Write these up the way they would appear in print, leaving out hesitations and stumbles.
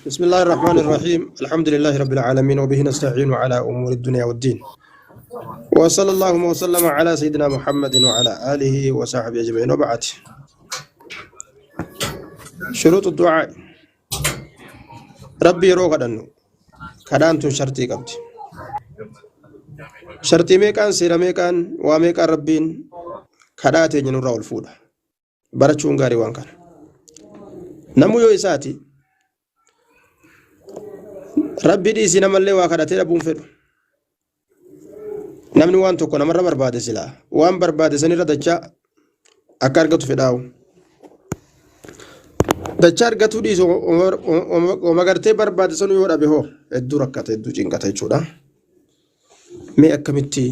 بسم الله الرحمن الرحيم. الحمد لله رب العالمين، وبه نستعين على أمور الدنيا والدين، وصلى اللهم وسلم على سيدنا محمد وعلى آله وصحبه أجمعين، وبعد. شروط الدعاء. ربي yeroo kadhannu kadhaan tun shartii qabdi. Shartii meeqaan, seera meeqaan, waa meeqaan Rabbiin kadhaa teenya nurraa ol fuudha? Barachuun gaarii waan kana. Namuu yoo isaati Rabbi dhiisii namallee waa kadhatee dhabuun fedhu. Namni waan tokko namarra barbaade silaa waan barbaade sanirra dachaa akka argatu fedhaa'u. Dachaa argatuu dhiisu, oma gartee barbaade sanuu yoo dhabe hoo hedduu rakkata, hedduu cinqata jechuudha. Mee akkamitti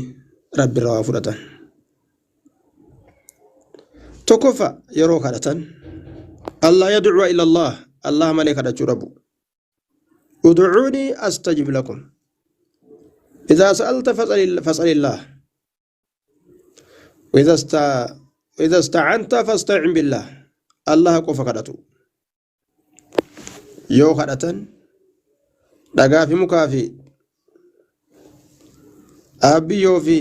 Rabbi irraa waa fudhatan? Tokkoffaa, yeroo kadhatan Allah yad'uwa ila Allah, Allah malee kadhachuu dhabu. Ud'uunii astajib lakum. إذا سألت فاسأل الله، وإذا استعنت فاستعن بالله. الله qofa kadhatu. Yoo kadhatan dhagaa fi mukaa fi aabbiyyoo fi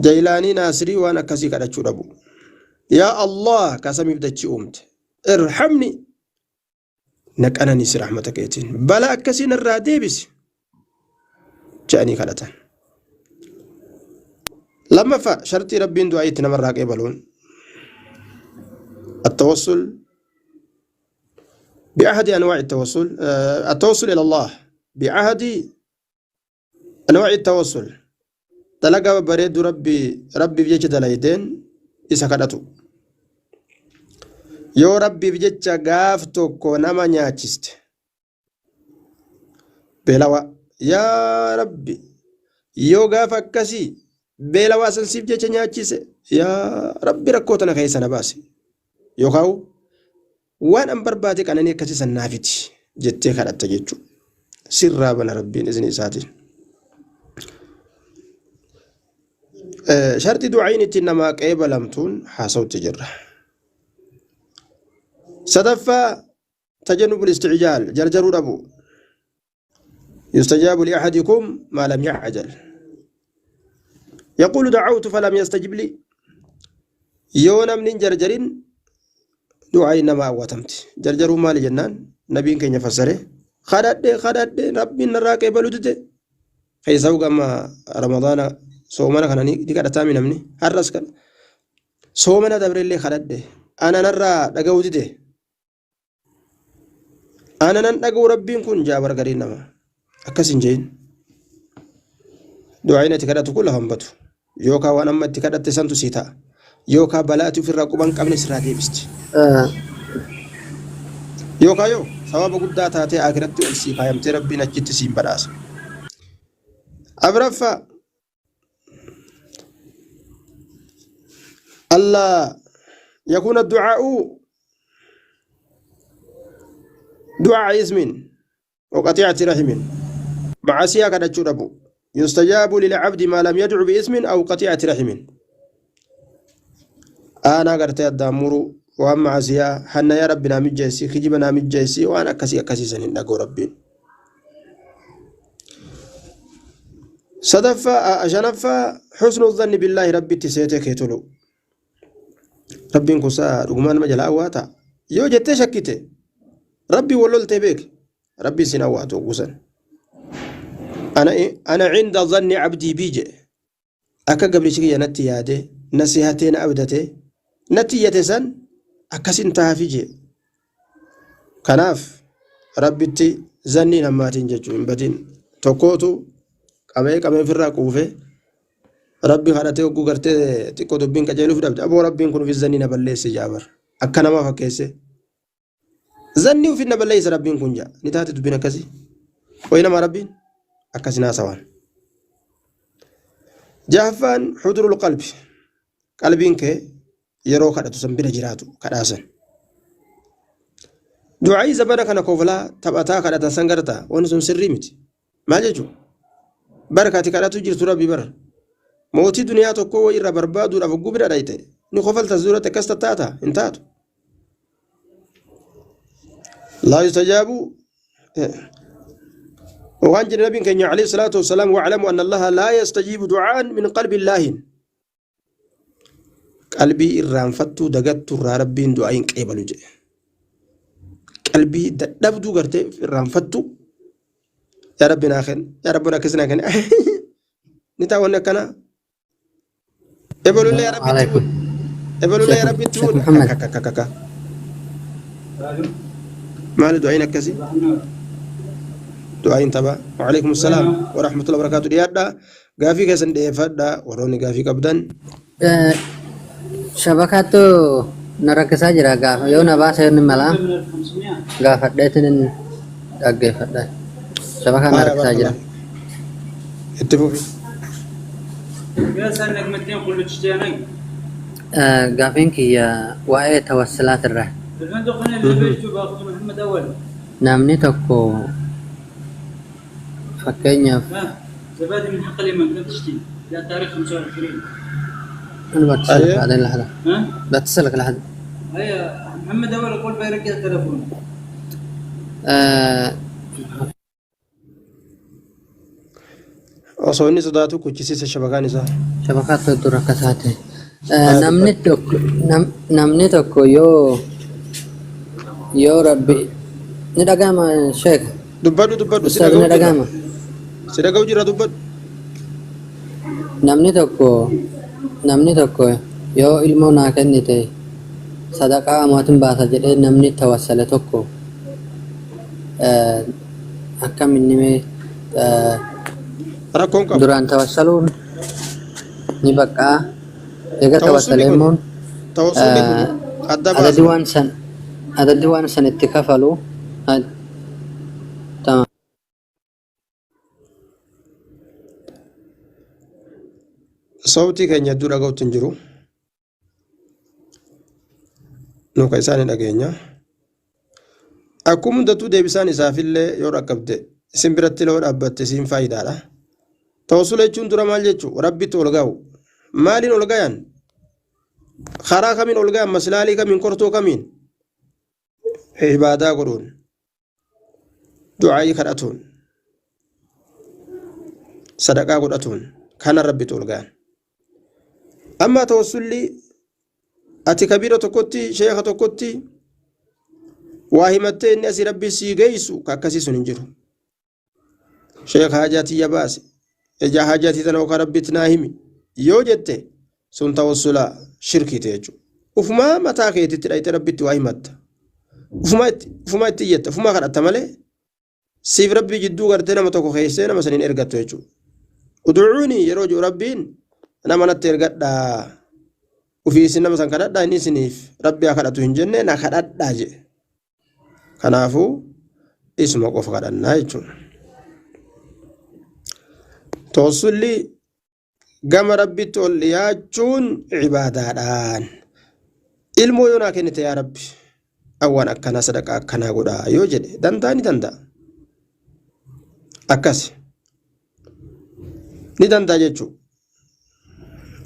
jaylaanii naasirii waan akkasii kadhachuu dhabu. Yaa Allah, ka samiif dachii uumte, irhamni, na qananiisi rahmata keetiin, balaa akkasii narraa deebisi jedhanii kadhatan. Lammaffaa, shartii Rabbiin du'aa itti namarraa qeebaluun التوسل بأحد أنواع التوسل، التوسل إلى الله بأحد أنواع التوسل. Dalagaa bareedu Rabbiif jecha dalaydeen isa kadhatu. Yoo Rabbiif jecha gaaf tokko nama nyaachiste beelawa, yaa Rabbi, yoo gaaf akkasii beelawaa san siif jecha nyaachise, yaa Rabbi, rakkoo tana keessa na baase, yookaan waan an barbaade qananii akkasii san naafiti jettee kadhatta jechuudha. Sirraa bana Rabbiin izni isaatiin. Sharti du'aayin ittiin namaa qeebalamtuun haasawutti jirra. Sadaffaa, tajannubul isticjaal, jarjaruu dhabu. يستجاب لأحدكم ما لم يعجل. يقول دعوت فلم يستجب لي. Yoo namni hin jarjarin du'aayin nama hawwatamti. Jarjaruu maali jennaan, nabiin keenya fassare: kadhadhe kadhadhe, Rabbiin narraa qeebaluu dide. Keessaa gama Ramadaana soomana kana ni kadhataami namni har'as kan soomana dabrellee kadhadhe, ana narraa dhaga'uu dide, ana nan dhaga'u Rabbiin kun jaabar gariin nama akkas hin jehin. Du'aayin ati kadhatu kun lafa hin batu, yookaan waan amma itti kadhatte santu sii ta'a, yookaan balaa ati ofirraa quban qabne sirraa deebisti, yookaan yoo sababa guddaa taatee akiratti ol sii kaayamtee Rabbiin achitti siin badhaasa. Afraffaa, ألا يكون الدعاء دعاء إثم وقطيعة رحم، معصية kadhachuu dhabu. يستجاب للعبد ما لم يدع بإثم أو قطيعة رحم. Aanaa gartee addaan muruu, waan macaasiyaa hanna, yaa Rabbi naa mijjeessi, kijiba naa mijjeessi, waan akkasii akkasii san hin dhaga'u Rabbiin. Sadaffaa, shanaffaa, حسن الظن بالله, Rabbitti seetee kee tolu. Rabbiin kun saa dhugumaan nama jalaa awwaata yoo jettee shakkite, Rabbi wal loltee beek, Rabbiin sin awwaatu gusan. أنا عند ظن عبدي بي jedhe. Akka gabrichi kiyya natti yaade, nasihatee, na abdate, natti iyyate san akkasin taafi jee. Kanaaf Rabbitti zanniin hammaatiin jechuu hin badin. Tokkootu qabee qabee ofirraa quufe Rabbi kadhatee, hogguu gartee xiqqoo dubbiin qajeeluuf dhabde, aboo Rabbiin kun ofis zannii na balleesse jaabar, akka nama fakkeesse zannii ofin na balleesse Rabbiin kun jaa. Ni taate dubbiin akkasii wayi nama Rabbiin akkasin haasawaan. Jahaffaan, حضور القلب, qalbiin kee yeroo kadhatu san bira jiraatu kadhaasan. Du'aayii zabana kana koflaa taphataa kadhatan san garta, wanni sun sirrii miti. Maal jechuun barkaati kadhatu jirtu Rabbi bara mootii duniyaa tokko wayi irraa barbaaduudhaaf hogguu bira dhayte ni kofalta, suuratti akkas tattaata hin taatu. Laa yustajaabu waan jedhe nabiin keenya alayhi salaatu wasalaam waclamu anna allaha laa yastajiibu du'aan min qalbi laahin. Qalbii irraanfattuu dagattuu irraa rabbiin du'aa hin qeebalu jedhe. Qalbii dadhabduu gartee irraanfattuu yaa rabbi naa kenni yaa rabbi akkas naa kenni ni ta'a wanni akkanaa. Ebalullee yaa rabbi itti عليكم fuudhi ebalullee شيخ yaa rabbi itti شيخ fuudhi محمد kakakakaka maali du'aayin akkasii du'aayin taphaa. Waalaikum salaam warahmatullahi wabarakaatu dhiyaadhaa gaafii keessan dhiyeeffadhaa warroonni gaafii qabdan. Shabakaattu na rakkisaa jira gaafa yoo na baasa yoo ni mala gaafadheetin dhaggeeffadha. Shabakaan na Haaya rakkisaa jira. barakallahu itti fufi. Gaafiin kiyya waa'ee tawassulaatirra. Namni tokko fakkeenyaaf أنا بتصلك Ayyee بعدين لحظة بتصلك لحظة. آه osoo inni sodaatu kuchisiisa shabakaan isaa. Shabakaattu hedduu rakkasaa ta'e. Haaya Namni dubbadhu. tokko namni tokko yoo yoo rabbi ni dhaga'ama sheek Dubbadhu dubbadhu si ustaaz ni dhaga'u jirra. dhaga'ama. Si dhaga'u jirra dubbadhu. Namni tokko namni tokko yoo ilmoo naa kennite sadaqaa amaatiin baasa jedhee namni tawassale tokko akkam inni mee Rakkoon qabu. duraan tawassaluun ni baqqaa eega Tawassulli tawassalee kun immoo tawassulli kun adda adaddi baasna. waan san adaddi waan san itti kafalu tamam. Sawtii keenya hedduu dhaga'utti hin jiru. Nu ka isaan hin dhageenya. Akkuma hundattuu deebisaan isaafillee yoo dhaqqabde isin biratti yoo dhaabbatte isiin faayidaadha. Tawassula jechuun dura maal jechuu rabbitti ol ga'u. Maaliin ol gayan? Karaa kamiin ol gayan? Maslaalii kamiin? Kortoo kamiin? Ibaadaa godhuun, du'aayii kadhatuun, sadaqaa godhatuun kana rabbitti ol gayan. Amma tawassulli ati kabiira tokkotti sheeka tokkotti waa himattee inni asii rabbi sii geessu ka akkasii sun hin jiru. Sheeka hajaa tiyya baase ijaa hajaa tiyya tana yookaan rabbitti naa himi yoo jette sun tawassula shirkiiti jechuudha. Ufumaa mataa keetitti dhayitee rabbitti waa himatta. Ufumaa itti iyyatta ufumaa kadhatta malee siif rabbii jidduu gartee nama tokko keessee nama saniin ergattu jechuudha. Uducuuni yeroo jiru rabbiin nama natti ergadhaa ufii isin nama san kadhadhaa inni isiniif rabbi haa kadhatu hin jenne na kadhadhaa jedhe. Kanaafuu isuma qofa kadhannaa jechuudha. Tawassulli gama rabbitti ol dhiyaachuun cibaadaadhaan. Ilmoo yoo naa kennite yaa rabbi awwaan akkanaa sadaqaa akkanaa godhaa yoo jedhe danda'a ni danda'a. Akkas ni danda'a jechuudha.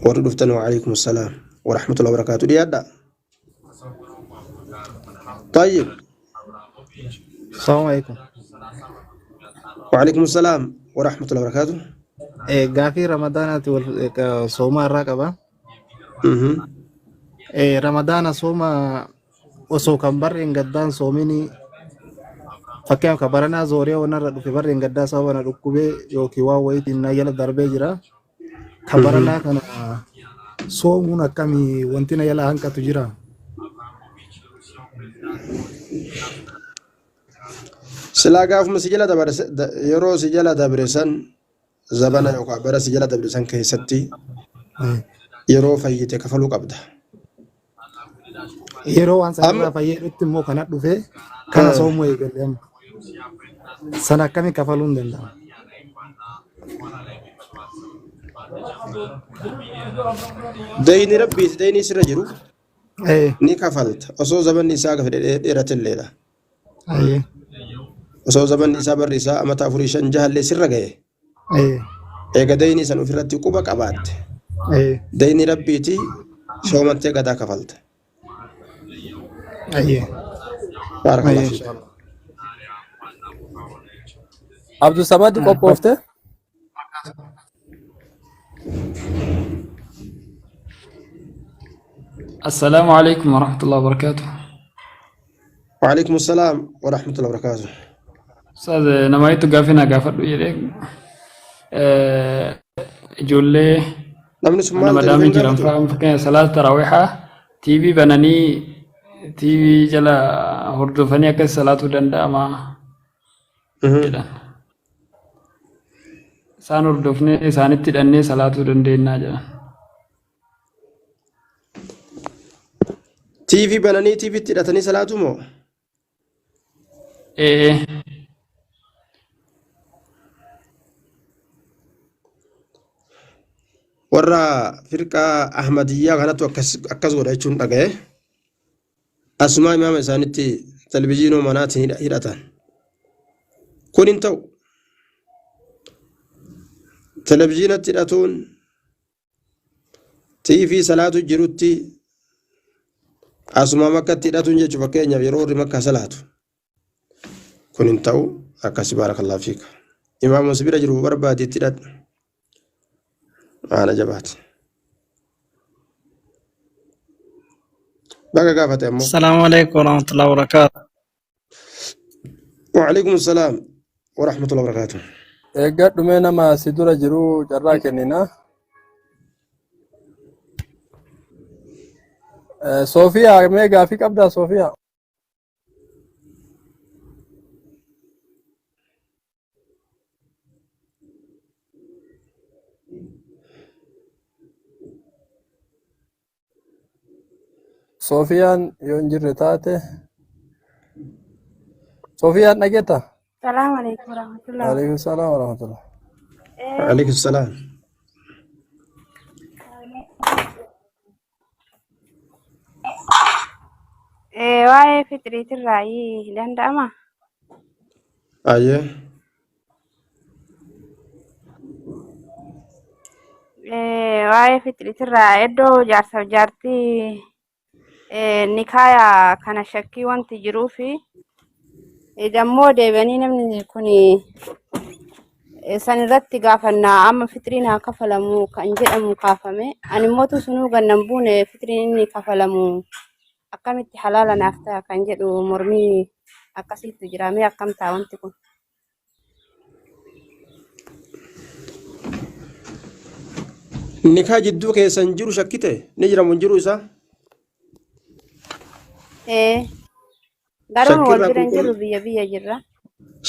Warri dhuftan waalaikum salaam warahmatullahi wabarakaatu dhiyaadha. طيب Assalamu alaikum. وعليكم السلام ورحمة الله وبركاته. Gaafii Ramadaanaati wal sooma irraa qaba. Mhm. Ramadaana sooma osoo kan barreen gaddaan soomini fakkeenyaaf kan baranaa zooree onarra dhufe barreen gaddaa sababa na dhukkubee yookiin waan wayiitiin na jala darbee jira. Kan Mhm. baranaa kana soomuun akkamii wanti na jala hanqatu jira. Silaa gaafuma si jala dabarse yeroo si jala dabre san zabana yookaan bara si jala dabre san keessatti yeroo fayyite kafaluu qabda. Yeroo waan Amma sanarraa fayyadamutti immoo kana dhufe kana soomuu eegalle amma. Sana akkamii kafaluu hin danda'amu? Dayni rabbiiti dayni sirra jiru Eh, ni kafalta osoo zabanni isaa gafe dheeratilleedha. ayyee, Osoo zabanni isaa barri isaa amata afurii shan jahallee sirra gahe eh, eega dayni san ofirratti quba qabaatte eh, dayni rabbiiti soomattee gadaa kafalta. ayyee, Baarakallahu ayyee, fiik. inshallah. Abdusamad qophoofte? السلام عليكم ورحمة الله وبركاته. وعليكم السلام ورحمة الله وبركاته. أستاذ نمايتو gaafina gaafadhu jedhee ijoollee Namni sun mana maal ta'e madaamii hin jiran gaafatu? fa'aa fakkeenya salaata taraawihaa TV bananii TV jala hordofanii akkas salaatuu danda'ama jedhan. Isaan hordofnee isaanitti hidhannee salaatuu dandeenya jedhan. TV bananii TVtti hidhatanii salaatu moo? Ee Warra firqaa Ahmadiyyaa kanatu akkas godha jechuun dhaga'e. Asumaa imaama isaanitti televizyiinoo manaatiin hidhatan. Kun hin ta'u. Televizyiinatti hidhatuun TV salaatu jirutti asumaa makkatti hidhatuun jechuun fakkeenyaaf yeroo warri makkaa salaatu. Kun hin ta'u akkasi baarakallahu fiika. Imaama si bira jiru barbaade itti hidhadhu. Haala jabaati. Baga gaafate ammoo. السلام عليكم ورحمة الله وبركاته. وعليكم السلام ورحمة الله وبركاته. Eeggadhu mee nama si dura jiru carraa kennina. Soofiyaa mee gaafii qabdaa Soofiyaa? Soofiyaan yoo hin jirre taate. Soofiyaan dhageetta? السلام عليكم ورحمة الله. Waalaikum salaam warahmatullah. وعليكم السلام. Waa'ee fixriitirraa danda'ama? Ayyee. Waa'ee fixriitirraa iddoo jaarsaaf jaartii nikaaya kana shakkii wanti jiruu fi dammoo deebi'anii namni kun san irratti gaafannaa amma fixriin haa kafalamu kan jedhamu kaafame. Ani immoo sunuu gannan buune fixriin inni kafalamu akkamitti halaala naaf ta'a kan jedhu mormii akkasiitu jira. Mee akkam ta'a wanti kun? Nikaa jidduu keessan jiru shakkite ni jiramu hin jiru isaa? Ee, garuu wal Shakkirraa bira hin qulqull jirru biyya biyya jirra.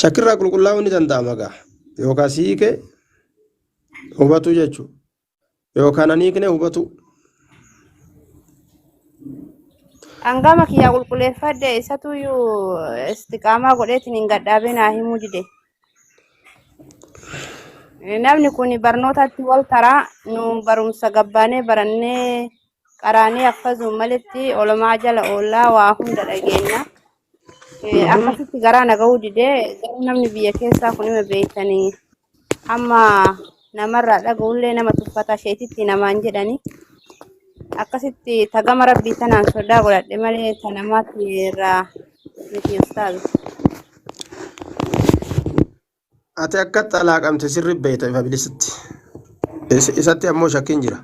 shakkirraa qulqullaa'uun ni danda'ama gaa. Yookaan si hiike hubatu jechuudha. Yookaan ani hiikne hubatu. Hangama kiyyaa qulqulleeffadhe isatuyyuu istiqaamaa godheetiin hin gadhaabee naa himuu dide. Namni kun barnootatti wal taraa nu barumsa gabbaanee barannee qaraanee akkasuma malitti olomaa jala oollaa waa hunda dhageenya. Akkasitti garaa na ga'uu didee garuu namni biyya keessaa kun hima beektanii hamma namarraa dhaga'ullee nama tuffata isheetitti namaan jedhani. Akkasitti tagama rabbii tanaan sodaa godhadhe malee ta namaatti irraa miti ustaazu. Ati akka xalaaqamte sirri beekta ifa bilisitti. Isatti ammoo shakkiin jira.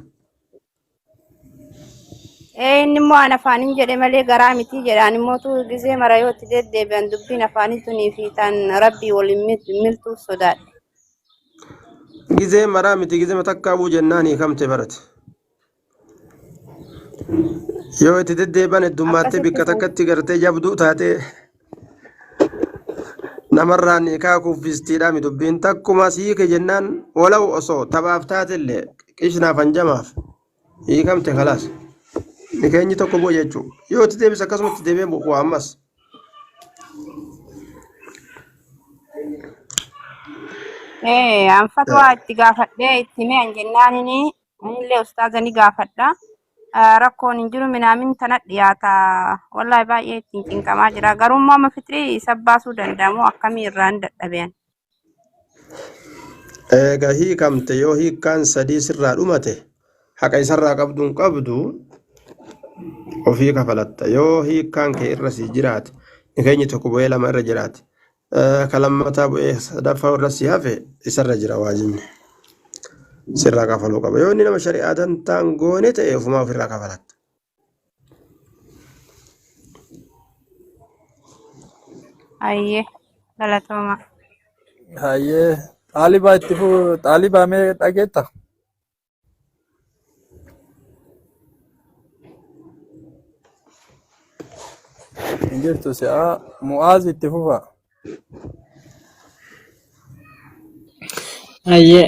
Ee inni immoo an afaaniin jedhe malee garaa miti jedhaan immootu gizee mara yoo itti deddeebi'an dubbiin afaanii tunii fi tan rabbii waliin miltuuf sodaadhe. Gizee maraa miti gizee takkaa buu jennaan hiikamte barate. Yoo itti deddeebi'an heddummaattee Akkasitti bikka takkatti gartee jabduu taatee namarraan hiikaa kuffistiidha mi dubbiin takkuma siike jennaan walaw osoo taphaaf taatellee qishnaaf hanjamaaf hiikamte kalaas. Nikeenyi tokko bu'e jechuudha. Yoo itti deebise akkasumatti deebi'ee bu'u ammas. Ee an fatwaa itti gaafadhee itti himee an jennaanini anillee ustaaza ni gaafadha. Rakkoon hin jiru minaamin tana dhiyaata. Wallaahi baay'ee ittiin cinqamaa jira. Garuu immoo amma fixrii isa baasuu danda'amu akkamii irraan dadhabeen. Egaa hiikamte yoo hiikkaan sadii sirraa dhumate haqa isarraa qabdu hin qabdu ofii kafalatta. Yoo hiikkaan kee irra si jiraate nikeenyi tokko bu'ee lama irra jiraate Ka lammataa bu'ee sadaffaa irra si hafe isarra jira waajibni. Sirraa kafaluu qaba. Yoo inni nama shari'aa dantaan goone ta'e ofumaa ofirraa kafalatta. Ayyee galatooma. Hayyee xaalibaa itti fuu xaalibaa mee dhageetta? Hin jirtu si'a Mu'aaz itti fufa. Ayyee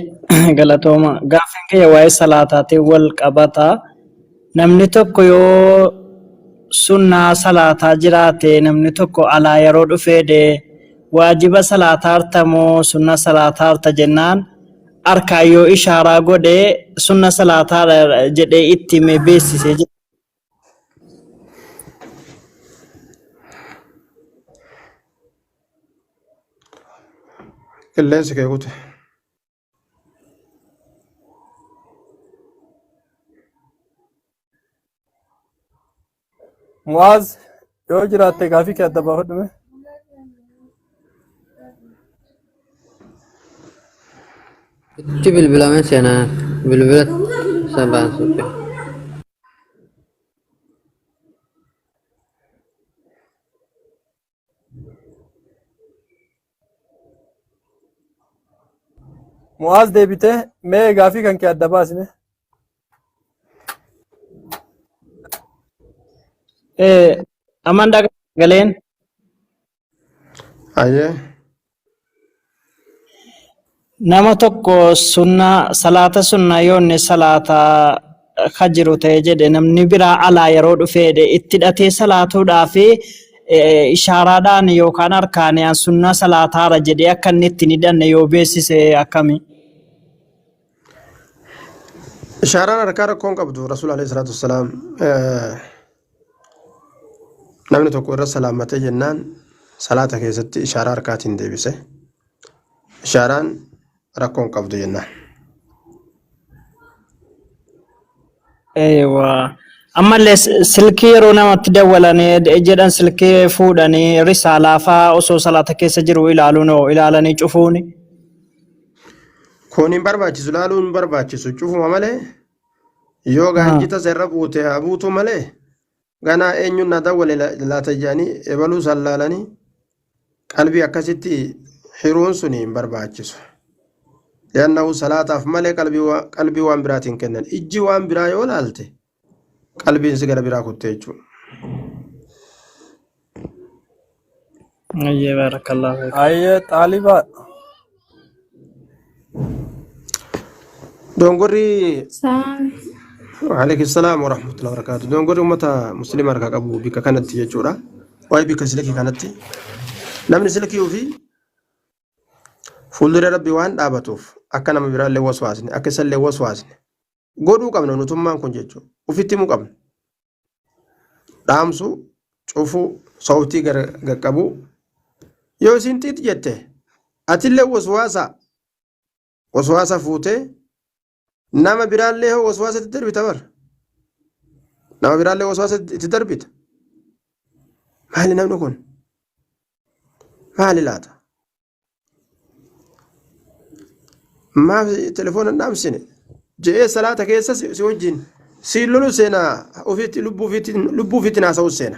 galatooma. Gaaffiin kiyya waa'ee salaataatiin wal qabata. Namni tokko yoo sunnaa salaataa jiraate namni tokko alaa yeroo dhufee de waajiba salaataa harta moo sunna salaataa harta jennaan harkaan yoo ishaaraa godhe sunna salaataa jedhee itti himee beeksisee jira. Qilleensi kee kute. Mu'aaz yoo jiraatte gaafii kee adda baafadhu mee. Itti bilbilamee seenaa bilbila isa baasuuf. Mu'aaz deebitee mee gaafii kan kee adda baasi mee. Aman galeen Ayyee. Nama tokko sunnaa salaata sunnaa yoo inni salaataa ka jiru ta'e jedhe namni biraa alaa yeroo dhufee jedhe itti hidhatee salaatuudhaaf ishaaraadhaan yookaan harkaan an sunnaa salaataara jedhee akka inni itti hin hidhanne yoo beeksise akkami? Ishaaraan harkaa rakkoo hin qabdu. Rasuul alayhi salaatu wassalaam namni tokko irra salaammatee jennaan salaata keessatti ishaaraa harkaatiin deebise. Ishaaraan rakkoo hin qabdu jennaan. Eewa. Ammallee silkii yeroo namatti dawwalanii jedhan silkii fuudhanii risaalaa fa'aa osoo salaata keessa jiru ilaaluun hoo ilaalanii cufuuni. Kun hin barbaachisu laaluun hin barbaachisu cufuma malee yoo gaanjita irra buute haa buutu malee ganaa eenyuun na dawwale laata jedhanii ebaluu san laalanii qalbii akkasitti hiruun suni hin barbaachisu. Li'annahu salaataaf malee qalbii waan biraatiin kennan. Ijji waan biraa yoo laalte qalbiin si gara biraa kutte jechuudha. Ayyee barakallahu fiik. Ayyee xaalibaa. Dongorri Saam. Waalaikum salaam wa rahmatullahi wa barakatuh. Dongorri uummata musliima harkaa qabu bikka kanatti jechuudha. Waa'ee bikka silkii kanatti. Namni silkii ofii fuuldura rabbi waan dhaabatuuf akka nama biraallee waswaasne akka isallee waswaasne godhuu qabna nutummaan kun jechuudha. Ofitti himuu qabna. Dhaamsuu, cufuu, sawtii gara qaqqabuu. Yoo isin xiit jette atillee waswaasa waswaasa fuutee nama biraallee hoo waswaasa itti darbita bar. Nama biraallee waswaasa itti darbita. Maali namni kun? Maali laata? Maaf telefoona hin dhaamsine? Je'ee salaata keessa si wajjin siin lolu seena ofiitti lubbuu ofiitti haasa'u seena.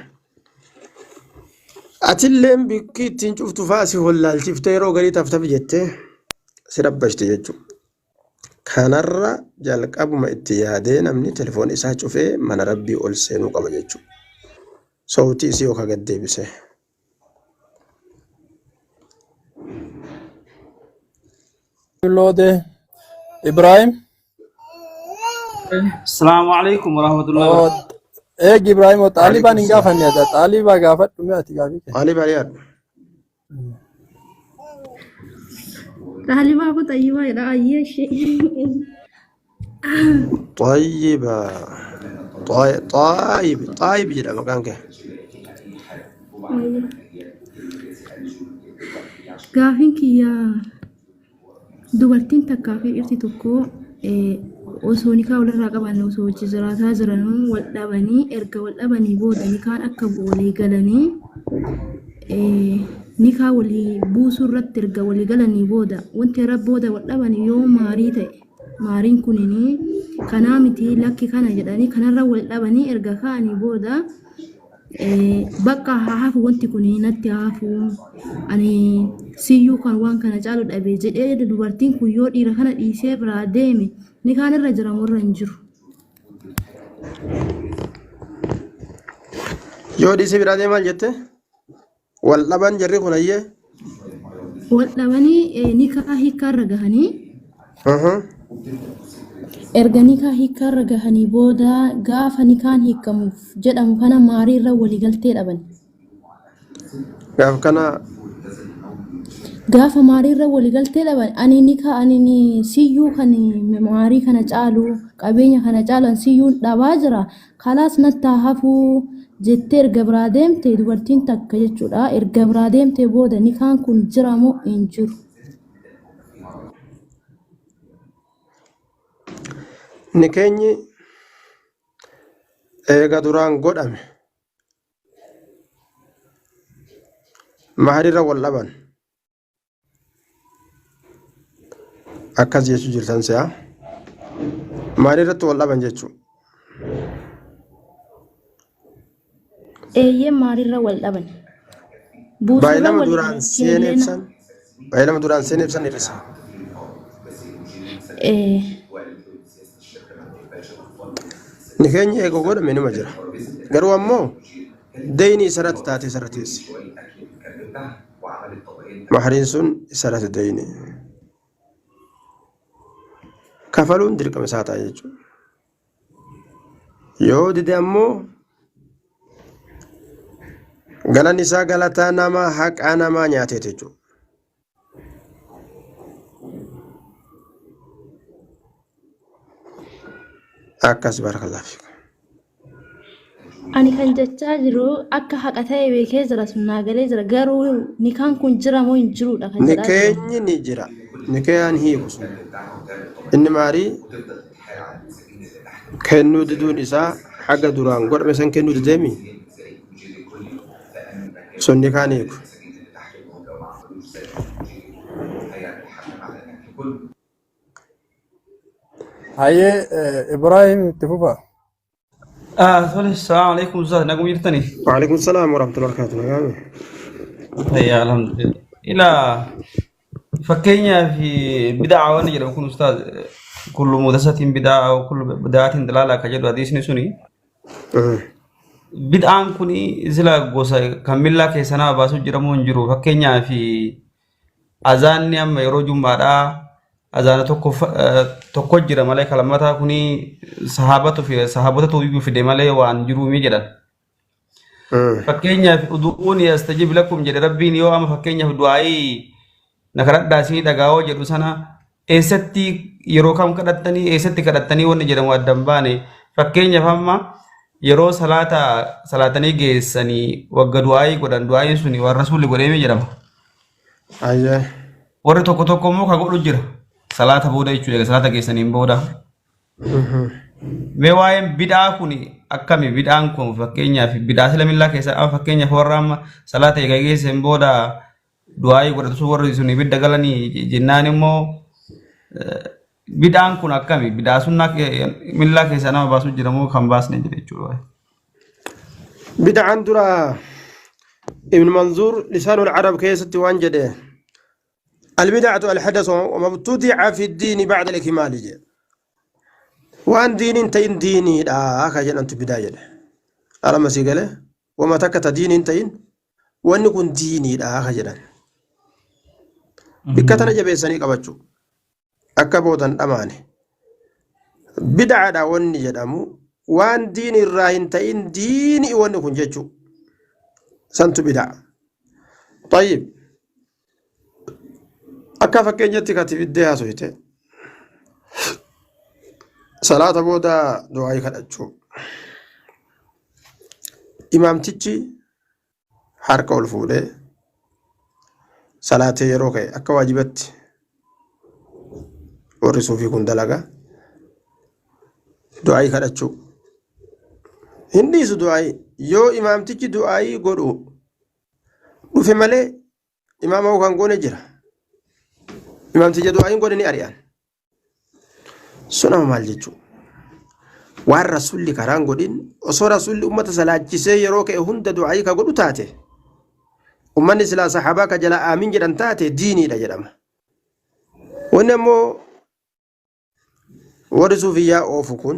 Atilleen bikki ittiin cuftu fa'aa si hollaalchiftee yeroo garii taftaf jettee si rabbashte jechuudha. Kanarra jalqabuma itti yaadee namni telefoona isaa cufee mana rabbii ol seenuu qaba jechuudha. Sowtii isii yookaan gad deebisee. Loode Ibrahim. Assalamu alaikum warahmatullahi wabarakatuh. Eegi Ibrahim xaalibaan hin gaafanne ati xaalibaa gaafadhu mee ati gaafii kee. Xaalibaa dhiyaadhu. Xaalibaa kun xayyibaa jedha ayyee ishee. Xayyiba. Xaayib xaayib jedha maqaan kee. Gaafiin kiyya dubartiin takkaa fi dhirsi tokko osoo nikaa walirraa qaban osoo hojii jiraataa jiranuu wal dhabanii erga wal dhabanii booda nikaan akka bu'u walii galanii Nikaa walii buusuu irratti erga walii galanii booda wanti irra booda wal dhaban yoo maarii ta'e maariin kunini kanaa miti lakki kana jedhanii kanarra wal dhabanii erga ka'anii booda bakka haa hafu wanti kun natti haa hafu ani siyyuu kan waan kana caalu dhabe jedhee dubartiin kun yoo dhiira kana dhiisee biraa deeme nikaan irra jira moo irra hin jiru. Yoo dhiisee biraa deeme maal jette? Wal dhaban jarri kun ayyee. Wal dhabanii nikaa hiikkaarra gahanii erga nikaa hiikkaarra gahanii booda gaafa nikaan hiikkamuuf jedhamu kana maariirra waliigaltee dhaban. Gaaf kana Gaafa maariirra waliigaltee dhaban ani nikaa ani ni siyyuu kan maarii kana caalu qabeenya kana caalu ani siyyuun dhabaa jira kalaas natti haa hafuu jettee erga biraa deemte dubartiin takka jechuudha erga biraa deemte booda nikaan kun jira moo hin jiru. Nikeenyi eega duraan godhame maharirra wal dhaban akkas jechuu jirtan se'a maharirratti wal dhaban jechuu Eeyyee maariirra wal dhaban. Buusurra baay'ilama walii duraan seeneef galteen san baay'ilama duraan seeneef san hir'isa ee Nikeenyi eega godhame nima jira garuu ammoo deyni isarratti taatee isarra teessi mahariin sun isarratti deyni kafaluun dirqama isaa ta'a jechuudha yoo dide ammoo galanni isaa galataa nama haqaa namaa nyaateeti jechuudha. Akkas barakallahu fiikum. Ani kan jechaa jiru akka haqa ta'e beekee jira sun naa galee jira garuu nikaan kun jira moo hin jirudha kan jedhaa jiru. Nikeenyi ni jira. Nikeyaan hiiku sun. Inni maarii kennuu diduun isaa haga duraan godhame san kennuu dideemi sun nikaan hiiku. Hayyee Ibrahim itti fufa. Tole, salaamu alaikum ustaaz, naguma jirtanii? Waalaikum salaam warahmatullahi wabarakatuh. Nagaame. Fayyaa alhamdulillah. Ilaa fakkeenyaaf bid'aa waan jedhamu kun ustaaz kullu mudasatiin bid'aa kullu bid'aatiin dalaalaa akka jedhu hadiisni suni bid'aan kun sila gosa kan millaa keessa nama baasu jiramoo hin jiru fakkeenyaaf azaanni amma yeroo jummaadhaa azaana tokko tokko jira malee kan lammataa kun sahaabatu fi sahaabotatu iyyuu fide malee waan jiruumi jedhan. Fakkeenyaaf udu'uuni astajib lakum jedhe rabbiin yoo amma fakkeenyaaf du'aayii na kadhadhaa isinii dhagaa'oo jedhu sana eessatti yeroo kam kadhattanii eessatti kadhattanii wanni jedhamu adda hin baane fakkeenyaaf amma yeroo salaata salaatanii geessanii wagga du'aayii godhan du'aayiin suni waan rasuulli godheemi jedhama. Ayyee. Warri tokko tokko immoo ka godhu jira. Salaata booda jechuudha. Salaata geessaniin booda. Mee waa'een bid'aa kun akkami? Bid'aan kun fakkeenyaaf bid'aa sila millaa keessa amma fakkeenyaaf warra amma salaata eega geesseen booda du'aayii godhatu sun warri sun ibidda galanii jennaan immoo bid'aan kun akkami? Bid'aa sunnaa millaa keessaa nama baasu jira moo kan baasne jira jechuudha. Bid'aan dura Ibn Manzuur lisaanul Arab keessatti waan jedhe البدعة الحدث وما ابتدع في الدين بعد الإكمال جي. وان دين تين ديني لا كجن أنت بداية أنا ما سيقله وما تكت دين تين وان يكون ديني لا كجن بكتنا جبسني قبتشو أكبودا أماني بدعة وان جدامو وان دين الراهن تين ديني وان يكون جتشو سنت بدعة طيب akka fakkeenyatti kati fiddee haasofite salaata booda du'aayii kadhachuu imaamtichi harka ol fuudhee salaatee yeroo ka'e akka waajibatti warri suufii kun dalaga du'aayii kadhachuu hin dhiisu du'aayii yoo imaamtichi du'aayii godhu dhufe malee Imaama kan goone jira. Imaamticha du'aayin godhe ni ari'an. Sun amma maal jechuudha? Waan rasuulli karaan godhin osoo rasuulli ummata salaachisee yeroo ka'e hunda du'aayii ka godhu taate ummanni silaa saxaabaa ka jala aamin jedhan taate diiniidha jedhama. Wanni ammoo warri suufiyyaa oofu kun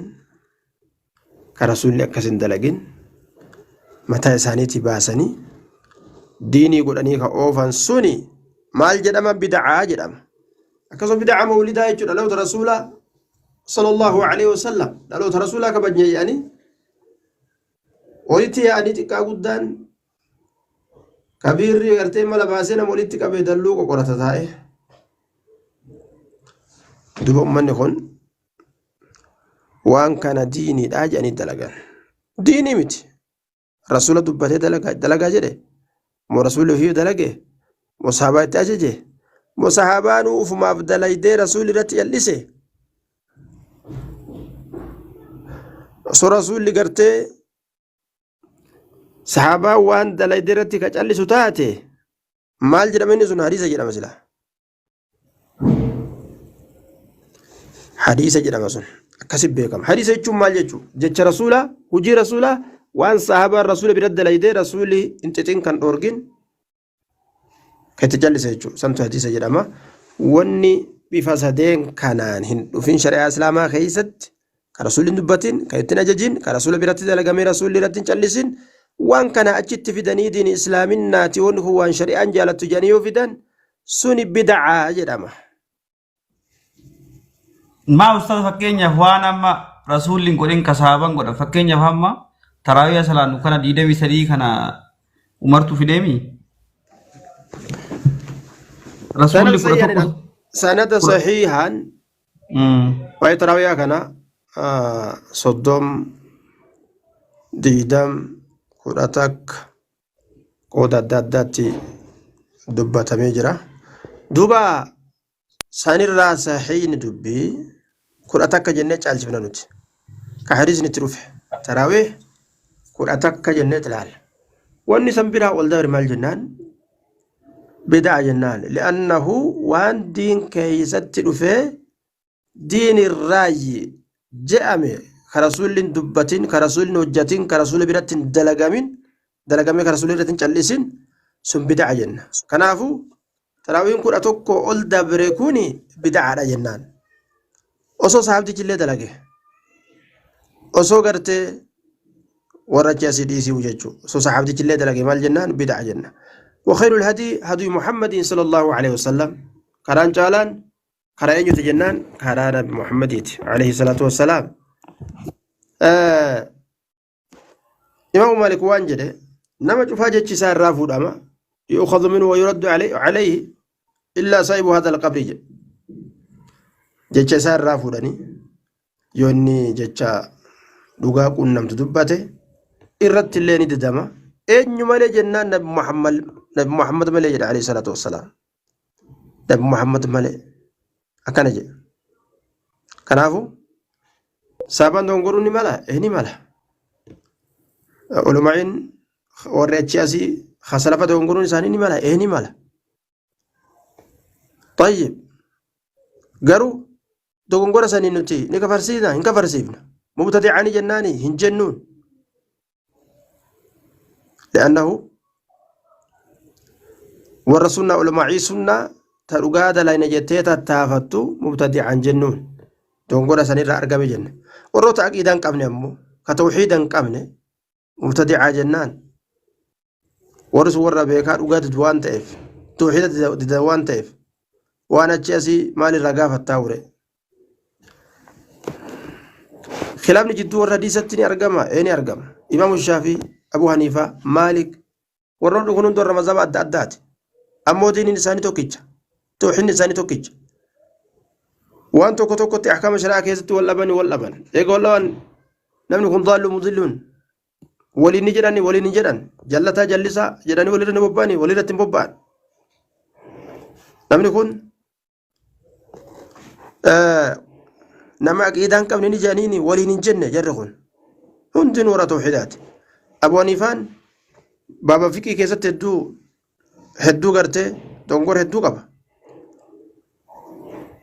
ka rasuulli akkas hin dalagin mataa isaaniitii baasanii diinii godhanii ka oofan suni maal jedhama bid'aa jedhama. Akkasuma bid'aa mawlidaa jechuudha dhaloota rasuulaa sallallahu alaihi wasallam dhaloota rasuulaa kabajne jedhanii walitti yaa'anii xiqqaa guddaan kabiirri gartee mala baasee nama walitti qabee dalluu qoqorata taa'e. Duba uummanni kun waan kana diiniidha jedhanii dalagan. Diinii miti. Rasuula dubbatee dalagaa jedhe. Moo rasuulli ofii dalage? Moo sahabaa itti ajaje? Moo sahabaan ufumaaf dalaydee rasuulli irratti jal'ise? Osoo rasuulli gartee sahabaa waan dalaydee irratti ka callisu taate maal jedhama inni sun hadiisa jedhama sila. Hadiisa jedhama sun akkasi beekama. Hadiisa jechuun maal jechuu? Jecha rasuulaa, hojii rasuulaa waan sahabaan rasuula bira dalaydee rasuulli hin xixin kan dhoorgin kan itti callise jechuudha. Santu hadiisa jedhama. Wanni bifa sadeen kanaan hin dhufin shari'aa islaamaa keessatti kan rasuulli hin dubbatin, kan ittiin ajajin, kan rasuula biratti dalagamee rasuulli irratti hin callisin waan kana achitti fidanii diin islaaminnaati wanni kun waan shari'aan jaalattu jedhanii yoo fidan suni bid'aa jedhama. Maa ustaaz fakkeenyaaf waan amma rasuulli hin godhin kasaaban godha. Fakkeenyaaf amma taraawiyaa salaannu kana 23 kana umartu fideemi. Rasuulli 11 Sanada sahiihaan waa'ee taraawiyaa kana 30 20 11 qooda adda addaatti dubbatamee jira. Duuba sanirraa sahiihni dubbii 11 jennee caalchifna nuti. Ka hadiisni itti dhufe taraawih 11 jennee ilaalla. Wanni san biraa ol dabre maal jennaan? Bidaa jennaan. Li'annahu waan diin keeysatti dhufee diin irraayyi je'ame ka rasuulli hin dubbatin, ka rasuulli hin hojjatin, ka rasuula biratti hin dalagamin, dalagamee ka rasuulli irratti hin callisin sun bida'a jenna. Kanaafuu taraawiin 11 ol dabre kuni bida'aadha jennaan. Osoo sahabtichi illee dalage osoo gartee warra achi asii dhiisuu jechuudha. Osoo sahabtichi illee dalage maal jennaan bida'a jenna. وخير الهدي هدي محمد صلى الله عليه وسلم كران جالان karaa eenyuti jennaan karaa nabi muhammadiiti alayhi salaatu wassalaam imaamu maalik waan jedhe nama cufaa jechi isaa irraa fuudhama yu'khadhu minhu wa yuraddu alayhi illaa saahibu hadha alqabri jedhe jecha isaa irraa fuudhanii yoo inni jecha dhugaa quunnamtu dubbate irratti illee ni didama eenyu malee jennaan nabi muhammad nabi muhammad malee jedhe alayhi salaatu wassalaam Nabi Muhammad malee akkana jedhe. Kanaafuu saabaan dogongoruu ni mala ee ni mala. Ulamaa'in warri achi asii kasalafa dogongoruun isaanii ni mala ee ni mala. Tayyib garuu dogongora sanii nuti ni kafarsiisna hin kafarsiifna. Mubtadi'aanii jennaani hin jennuun. لأنه warra sunnaa ulamaa'ii sunnaa ta dhugaa dalayna jettee tattaafattu mubtadi'aan jennuun dogongora sanirraa argame jenna. Warroota aqiidaa hin qabne ammoo ka tawxiida hin qabne mubtadi'aa jennaan warri sun warra beekaa dhugaa didu waan ta'eef tawxiida didan waan ta'eef waan achi asii maalirraa gaafattaa ure. Khilaafni jidduu warra hadiisatti ni argama ee ni argama. Imaamu Shaafii, Abu Haniifaa, Maalik warroonni kun hundi warra mazhaba adda addaati. Ammoo diiniin isaanii tokkicha. Tawxiidni isaanii tokkicha. Waan tokko tokkotti ahkaama shari'aa keessatti wal dhabani wal dhaban. Eega wal dhaban namni kun daallu mudilluun waliin ni jedhani waliin hin jedhan jallataa jallisaa jedhanii walirra ni bobba'ani walirratti hin bobba'an. Namni kun nama aqiidaa hin qabne ni jedhaniini waliin hin jenne jarri kun hundinuu warra tawxiidaati. Abu Haniifaan baaba fiqii keessatti hedduu hedduu gartee Dogongora hedduu qaba.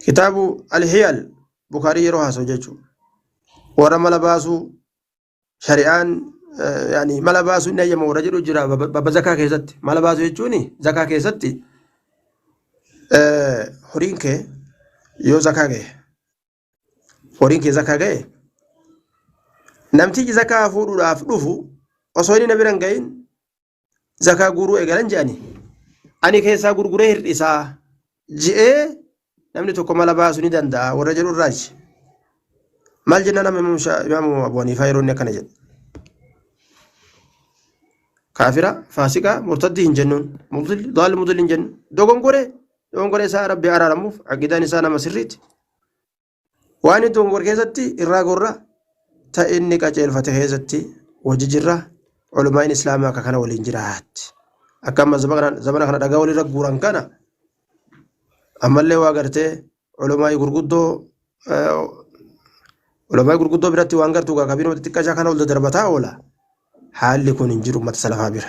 Kitaabu Alhiyal Bukaarii yeroo haasa'u jechuudha. Warra mala baasuu shari'aan yaani mala baasuu inni hayyama warra jedhu jira babba zakaa keessatti. Mala baasuu jechuun zakaa keessatti horiin kee yoo zakaa gahe horiin kee zakaa gahe namtichi zakaa fuudhuudhaaf dhufu osoo inni na bira hin gahin zakaa guuruu eegalan jedhani. Ani keessaa gurguree hir'isaa je'ee namni tokko mala baasuu ni danda'a warra jedhu irraachi. Maal jennaan amma imaamu Abu Haniifaa yeroo inni akkana jedhe. Kaafira, faasiqa, murtaddii hin jennuun, mudil, daal mudil hin jennu. Dogongoree, dogongoree isaa Rabbi araaramuuf aqidaan isaa nama sirriiti. Waan inni dogongore keessatti irraa gorra ta inni qaceelfate keessatti wajji jirra. Ulumaa'in Islaamaa akka kana waliin jiraatti. Akka amma zamana kana dhagaa walirra guuran kana ammallee waa gartee ulumaa'ii gurguddoo ulumaa'ii gurguddoo biratti waan gartuu gaa kabiinuma xixiqqashaa kana ol dadarbataa oola. Haalli kun hin jiru uummata salafaa bira.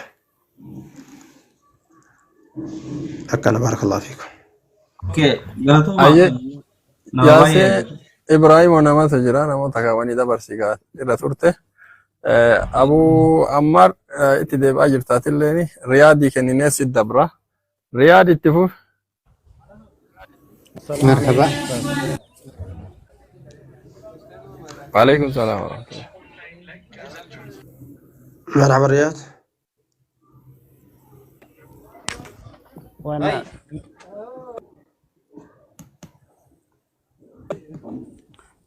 Akkana barakallahu fiikum. Okay, galatooma. Ayyee Nama baay'ee yaasee Ibraahim namatu jira namoota kaawwanii dabarsii irra turte. Abu Ammar itti deebi'aa jirtaatilleen Riyaadii kenninee si dabra. Riyaad itti fuf. السلام Marhaba. عليكم أستاذ. Waalaikum salaam warahmatullahi. Marhaba Riyaad. وأنا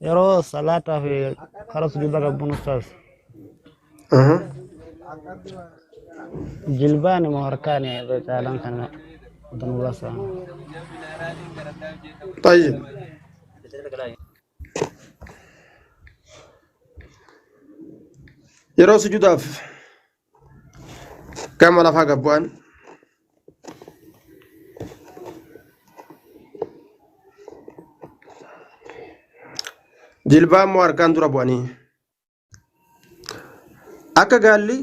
yeroo salaataa fi karaa sujuudaa qabbuun ustaaz jilbaan moo harkaan irra caalaan kana danulasa. طيب yeroo sujuudaaf gama lafaa gad bu'an jilbaan moo harkaan dura bu'anii akka gaalli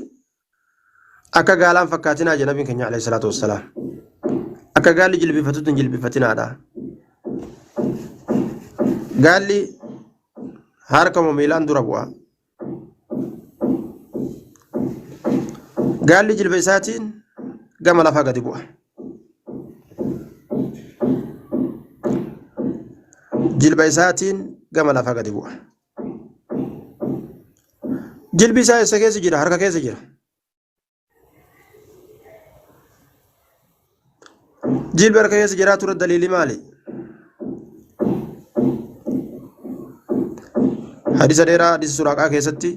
akka gaalaan fakkaatinaa jedha nabiin keenya alayhi salaatu wassalaam akka gaalli jilbifatutti hin jilbifatinaadha gaalli harka moo miilaan dura bu'a gaalli jilba isaatiin gama lafaa gadi bu'a jilba isaatiin gama lafaa gadi bu'a jilbi isaa eessa keessa jira harka keessa jira jilbi harka keessa jiraa ture daliili maali hadisa dheeraa hadisa suraaqaa keessatti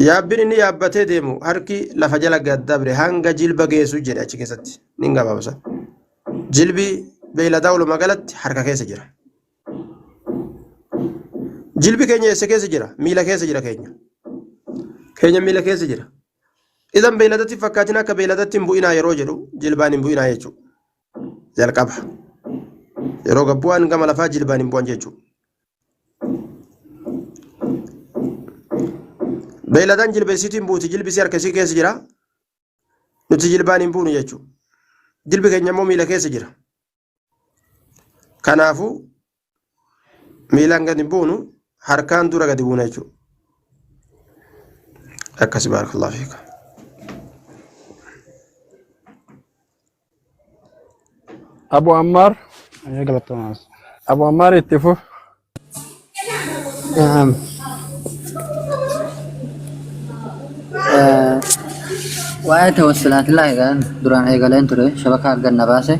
Yaabbiin inni yaabbatee deemu harki lafa jala gad dabre hanga jilba geessu jedhe achi keessatti ni gabaabsa. Jilbi beeyladaa walumaa galatti harka keessa jira. Jilbi keenya eessa keessa jira? Miila keessa jira keenya. Keenya miila keessa jira. Idan beeyladatti fakkaatiin akka beeyladatti hin bu'inaa yeroo jedhu jilbaan hin bu'inaa jechuudha. Jalqaba. Yeroo gabbu'aan gama lafaa jilbaan hin bu'an jechuudha. Beeyladaan jilba isiitiin buuti jilbi isii harka isii keessa jira. Nuti jilbaan hin buunu jechuudha. Jilbi keenya immoo miila keessa jira. Kanaafuu miilaan gadi hin buunu harkaan dura gadi buuna jechuudha. Akkasi baarakallahu fiika. Abu Ammar Galatoomaas. Abu Ammar itti fuf. Naam. Waa'ee tawassulaatillaa eegalan duraan eegaleen ture shabakaa arganna baase.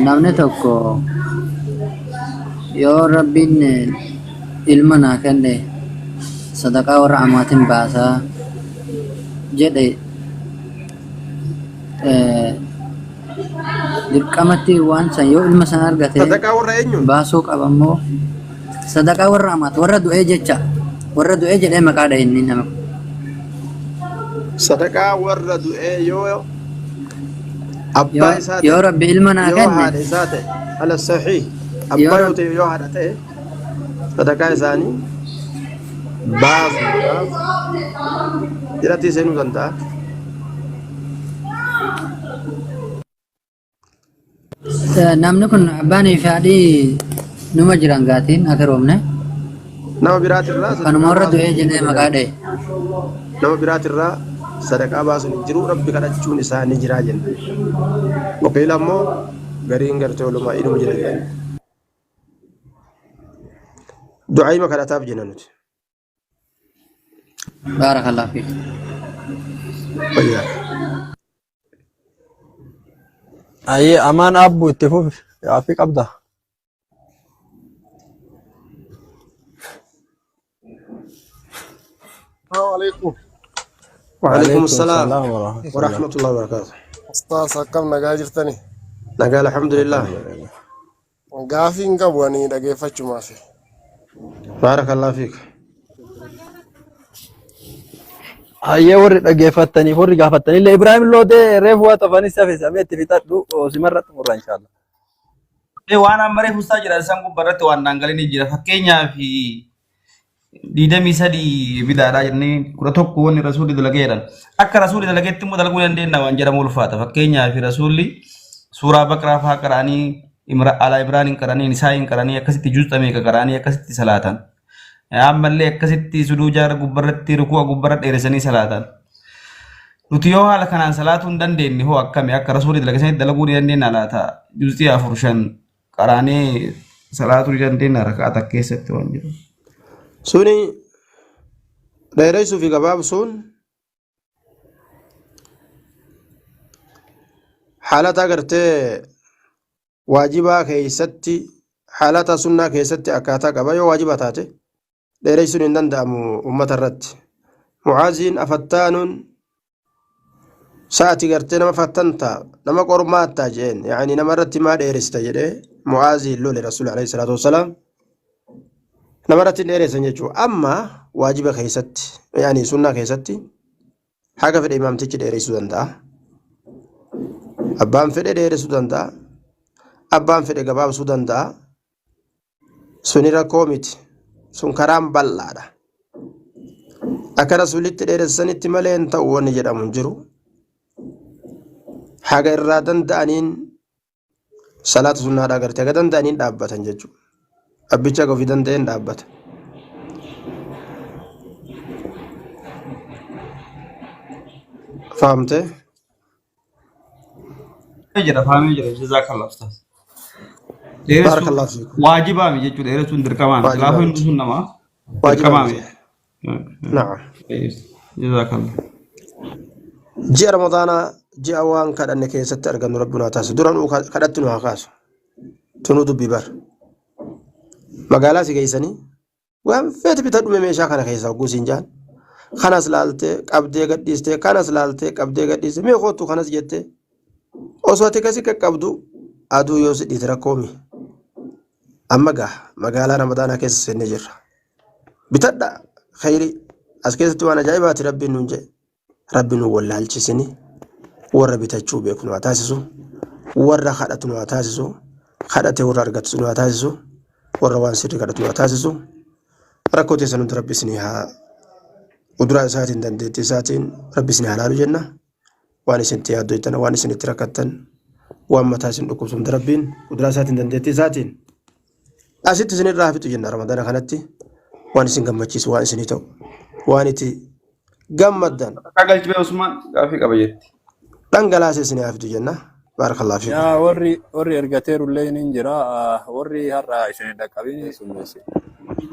Namni tokko yoo rabbiin ilma naa kenne sadaqaa warra amaatiin baasaa jedhe dirqamatti waan san yoo ilma san argate Sadaqaa warra eenyu? baasuu qaba immoo sadaqaa warra amaat warra du'ee jecha warra du'ee jedhee maqaa dhahe inni nama Sadaqaa warra du'ee yoo yoo abbaa isaa yoo ta'e rabbi ilma naa yoo kenne haadha isaa ta'e ala sahih yoo abbaa yoo rabbi ta'e yoo haadha ta'e sadaqaa isaanii Baasuudhaaf jalatti seenuu danda'a. Namni kun abbaanii fi haadhi numa jiran gaatiin akka roobne. Nama biraatirraa Kanuma sadaqaa warra baasuun du'ee hin jedhee jiru maqaa jedhan. dha'e. Nama biraatirraa sadaqaa baasuun hin jiru rabbi kadhachuun isaa ni jira jenna. Wakiila ammoo gariin gartee olumaa inuma jira jedhan. Du'aayima kadhataaf jenna nuti. Baarakallahu fiik. Fayyaa. Ayyee amaan abbu itti fufi gaaffii qabda. السلام عليكم وعليكم Waalaikum السلام salaam warahmatullah. ورحمة الله وبركاته. أستاذ akkam nagaa jirtani نقال الحمد لله. Alhamdulillah. gaafii hin qabu ani dhageeffachumaaf بارك الله فيك. Ayyee warri dhaggeeffattaniif warri gaafattanillee Ibrahim Loodee reefu waa tafanis hafe samee itti fixadhu simarra xumurra inshallah. Waan amma reefu ustaa jira isaan gubbaarratti waan dhaangalanii jira. Fakkeenyaaf 23 bidaadhaa jennee 11 wanni rasuulli dalagee jedhan. Akka rasuulli dalageetti immoo dalaguu dandeenya waan jedhamu ulfaata. Fakkeenyaaf rasuulli suuraa baqraa fa'aa qara'anii alaa Ibraan hin qaranii Nisaa hin qaranii akkasitti juuxa meeqa qara'anii akkasitti salaatan. Ammallee akkasitti suduuja gubbarratti ruku'a gubbarra dheeressanii salaatan. Nuti yoo haala kanaan salaatuu hin dandeenye hoo akkami akka rasuulli dalage sanitti dalaguu ni dandeenya laata? Juuzii 4 5 qaraanee salaatuu ni dandeenya raka'aa takka keessatti waan jedhu. Suni dheereessuu fi gabaabsuun haalata gartee waajibaa keessatti haalata sunnaa keessatti akkaataa qaba yoo waajiba taate dheeressuun hin danda'amu ummata irratti. Mucaaziin afattaanuun sa'ati gartee nama fattantaa nama qormaattaa jeen yaani nama irratti maa dheeressita jedhee Mucaaziin lole rasuul alayhi salaatu wassalaam nama irratti hin dheeressan jechuudha. Amma waajiba keessatti yaani sunnaa keessatti haga fedhe imaamtichi dheeressuu danda'a. Abbaan fedhe dheeressuu danda'a. Abbaan fedhe gabaabsuu danda'a. Suni rakkoo miti. Sun karaan bal'aadha. Akka rasuulitti dheeressanitti malee hin ta'u wanni jedhamu hin jiru. Haga irraa danda'aniin salaata sunnaadhaa gartee haga danda'aniin dhaabbatan jechuudha. Abbicha haga ofii danda'een dhaabbata. Fahamtee? Jira fahamee jira jazaakallah ustaas. Dheeressuun Baarakallahu fiikum. waajibaami jechuudha dheeressuun dirqamaami. Waajibaa Silaafuu miti. hin sun namaa Waajibaa dirqamaami. miti. Na'am. Jazaakallah. Ji'a Ramadaanaa ji'a waan kadhanne keessatti argannu rabbi nu haa taasisu. Dura nu kadhatti nu haa kaasu. Tunuu dubbii bar. Magaalaa si geessanii waan feete bitadhu mee meeshaa kana keessaa hogguu siin jaan. Kanas laaltee qabdee gadhiistee kanas laaltee qabdee gadhiistee mee kootu kanas jettee osoo ati kasi qaqqabdu aduu yoo si dhiite rakkoomi. Amma gaa magaalaa Ramadaanaa keessa seennee jirra. Bitadha khayrii as keessatti waan ajaa'ibaati rabbiin nuun jedhe. Rabbi nu wallaalchisini warra bitachuu beeku nu haa taasisu warra kadhatu nu haa taasisu kadhate warra argatu nu haa taasisu warra waan sirrii kadhatu nu haa taasisu rakkoo teessan hundi rabbi isinii haa kuduraa isaatiin dandeettii isaatiin rabbi isinii haa laalu jenna waan isinitti yaaddoytan waan isinitti rakkattan waan mataa isin dhukkubsu hundi rabbiin kuduraa isaatiin dandeettii isaatiin asitti isinirraa haa fixu jenna ramadaana kanatti waan isin gammachiisu waan isinii ta'u waan itti gammaddan Akka galchibee Usmaan gaaffii qaba jetti. dhangalaasee isinii haa fidu jenna baarakallahu fiikum. Yaa warri warri ergateerullee ni jira warri har'a isin hin dhaqqabin keessummeessi.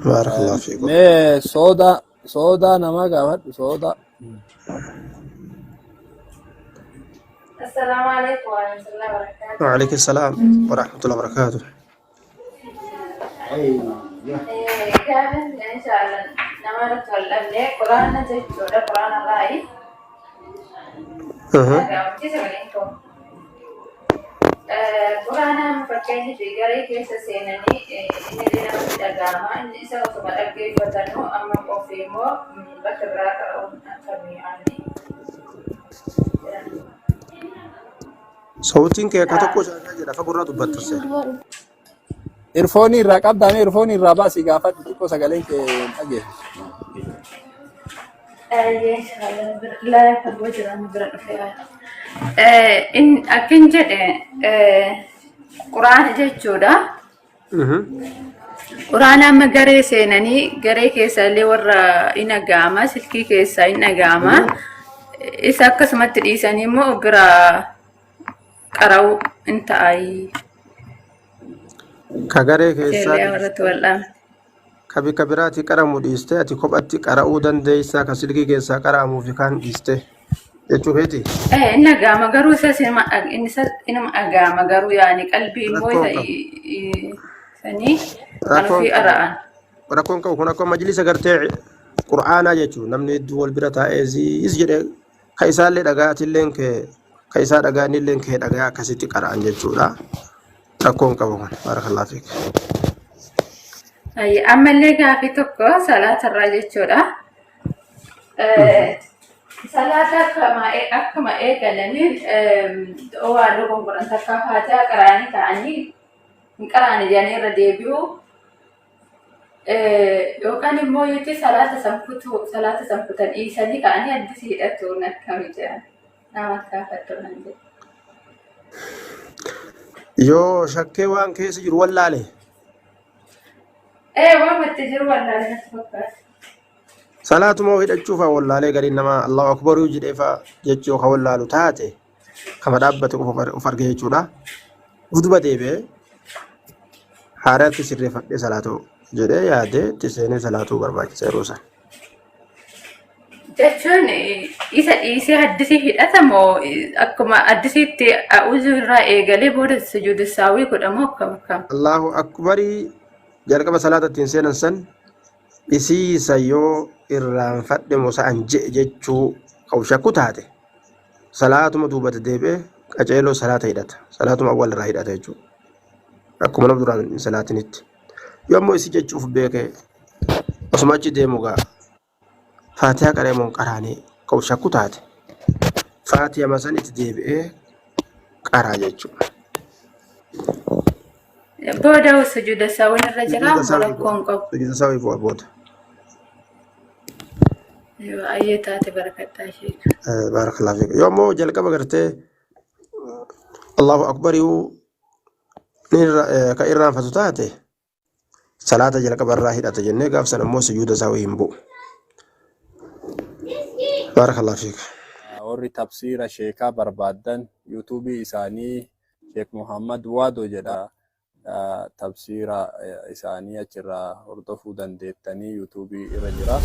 Baarakallahu fiikum. Mee soodaa soodaa namaa gaafadhu soodaa. Assalaamu alaikum warahmatullahi wabarakatuh. وعليكم السلام ورحمة الله وبركاته. Gaafin inshallah nama irratti wal dhabne quraana jechuudha quraana raayi. Dhaga'amti sagaleen koo. Quraana fakkeenyi fi garee keessa seenanii inni illee namatti dhaga'ama. Inni isa osuma dhaggeeffatanuu amma qofii immoo bakka biraa qara'uun akkamii aanni. Sautiin kee akka tokko shaashaa jedha fagurraa dubbatta seera. Irfoonii irraa qabdaa mee irfoonii irraa baasii gaafadhu xiqqoo sagaleen kee hin dhageessisu. Laa fagoo jira nu bira dhufee. Akkin jedhe quraana jechuudha. Quraana amma garee seenanii garee keessa illee warra in dhaga'ama silkii keessaa in dhaga'ama. Isa akkasumatti dhiisanii immoo bira qara'uu in ta'ayi. Ka garee keessaa Jeellee irratti wal'aame. ka bika biraati qaramu dhiistee ati kophatti qara'uu dandeessaa ka silkii keessaa qara'amuu fi kaan dhiiste jechuu keeti. Inni dhaga'ama garuu isas inuma dhaga'ama garuu yaani qalbii immoo Rakkoon isa qabu. sanii kan Rakkoon ofii qabu. ara'an. Rakkoon qabu kun akka majlisa gartee qur'aanaa jechuun namni hedduu wal bira taa'ee ziis jedhee ka isaallee dhaga'atilleen kee ka isaa dhaga'anilleen kee dhaga'aa akkasitti qara'an jechuudha. Rakkoon qabu kun barakallahu fiik. Ammallee gaafii tokko salaatarraa jechuudha. Salaata akkuma eegalaniin waa dogongoran takka faatihaa qara'anii ta'anii hin qara'anii jedhanii irra deebi'u. Yookaan immoo yuuti salaata san kutuu salaata san kutan dhiisanii ka'anii addisii hidhatuun akkami jedhan nama gaafadhu nan jedhe. Yoo shakkee waan keessa jiru wallaale Ee waan itti jiru wallaalee natti fakkaata. salaatuma hidhachuuf wallaalee gariin nama Allahu akbaruu jedhee fa'a jechuu ka wallaalu taate kama dhaabbate qofa of arge jechuudha. Of duba deebi'ee haaraatti sirreeffadhee salaatuu jedhee yaadee itti seenee salaatuu barbaachisa yeroo san. Jechuun isa dhiisee addisii hidhata moo akkuma addisiitti a'uuzuu irraa eegalee booda sujuudu saawwii godhamoo akkam akkam? Allahu akbarii jalqaba salaata ittiin seenan san isiisa yoo irraanfadhe moo sa'an je'e jechuu qabu shakku taate salaatuma duubatti deebi'ee qaceeloo salaata hidhata. Salaatuma awwal irraa hidhata jechuudha. Akkuma nama duraan hin salaatinitti. Yoo ammoo isii jechuuf beeke osuma achi deemu gaa faatihaa qaree moo hin qaraanee qabu shakku taate faatihaa san itti deebi'ee qaraa jechuudha. Booda sujuuda saawwiin irra jira Sujuuda moo saawwii rakkoo hin qabu? Sujuuda saawwii bu'a booda. Ayyee taate barakadhaa ishee. Baarakallahu fiik. Yoo ammoo jalqaba gartee Allahu akbarii ka irraanfatu taate salaata jalqaba irraa hidhata jennee gaaf san ammoo sujuuda isaa hin bu'u. Baarakallahu fiik. Warri tafsiira sheekaa barbaaddan yuutuubii isaanii Sheek Muhammad Waado jedha. Tafsiira isaanii achirraa hordofuu dandeettanii yuutuubii irra jira.